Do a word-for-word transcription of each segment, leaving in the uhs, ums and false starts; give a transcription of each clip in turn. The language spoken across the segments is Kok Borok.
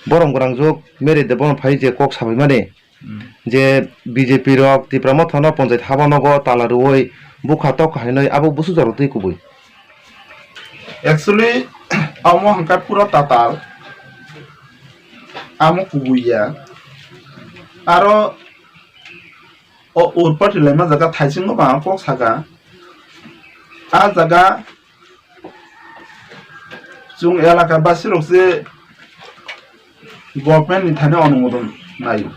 Borom gwnang jwk Mary Debbarma phai je kok sabaimani, hmm, je B J P rok Tipra Motha no ponchayat haba nogo tala rwui bukha tok hinwi abo busu jora twi kubui. Actually, amo hwnkhe pura tatal, amo kubui ya. Aro o urpati laima jaga thaisingo ba kok saka. A jaga chwng elaka basirok se government ni thani onumodon naio.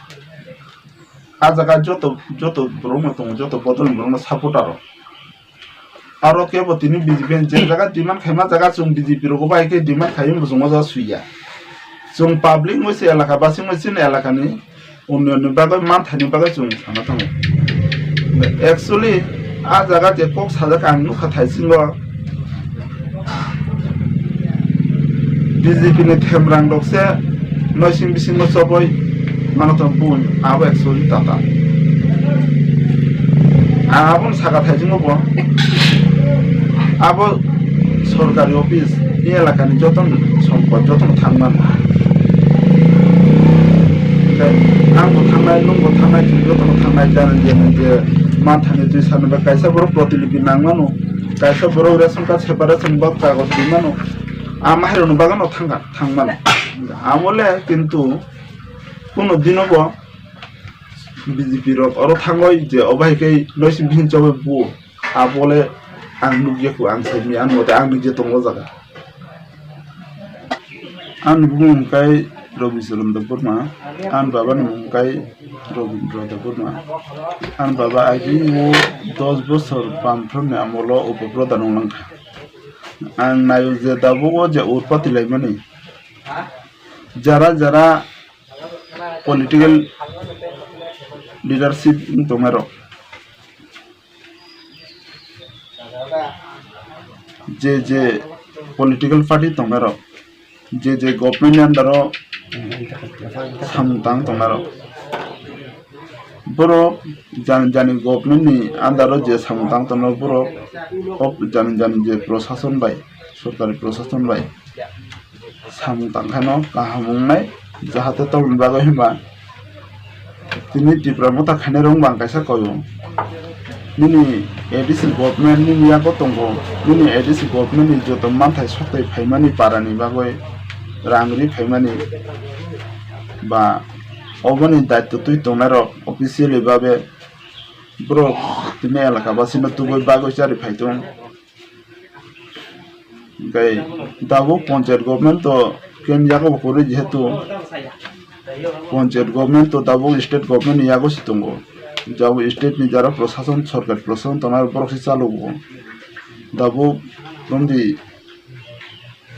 A jaga joto, joto borok no tongo, joto bodol ni borok no supporter rok. Aro kebo tini B J P ni je jaga demand khaima jaga chwng B J P rogo bai khe demand khai muchungo ja suiya. Chwng public wngwi se elaka basi wngwi chini elakani unnoyonni bagwi manthani bagwi chwng sana thango. Actually, a jaga je kok sajak ang nukha thaisingo B J P ni themrang rok se noising bisingo choboi mano tong bun abo actually tata. Ang abono saka thaisingo bo abo sorkari office ni elakani joto sompot joto thangmano. Hwnkhe ang bo thangnai, nwng bo thangnai, chwng jotono thangnai, jani je nang je manthani twi sanwi ba kaisa borok protilipi nangmano, kaisa borok ration card separate wng ba kagoj rimano, a mahairokni bagano thangkha, thangmano. Amo le kintu kuno dino bo B J P rok oro thangwi je obo hai khe noising bisingo chobwi buo. Abole ang nukya kho, ang saimanya, ang mate ang nukya tongo o jaga. Ani bumung hwnkhe Rabicharan Debbarma, ani baba ni mung hwnkhe Rabindra Debbarma. Ani baba agi o dos bosor Bamfront ni amolo upopradhan wng langkha. Ang naio je tabuk o je urpati laimani jara jara political leadership wng tongnai rok. Je je political party tongnai rok, je je government ni under o samung tang tongnai rok, borok jani jani government ni under o je samung tang tongnai borok, o jani jani je prosason bai, sorkari prosason bai samung tangkhaino kaham wngnai, jahate tongni bagwi hinba tini Tipra Motha khainai rok bang kaisa koyo. Nini A D C government nini yago tongo, nini A D C government ni joto manthai soktoi phaimani para ni bagwi rang ri phaimani ba oboni daitw twi tongnai rok officially babe borok tini elaka basino tubui bagwi chari phai tong. Hwnkhe tabuk ponchayat government to kemjak bo kwrwi, jehetu ponchayat government to tabuk state government ni yago se tongo. Tabuk state ni jara prosason, sorkar prosason tongnai borok se chalogo. Tabuk romdi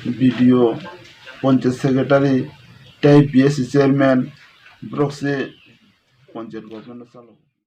B D O, ponchayat secretary tei P S C chairman borok se ponchayat government no chalogo.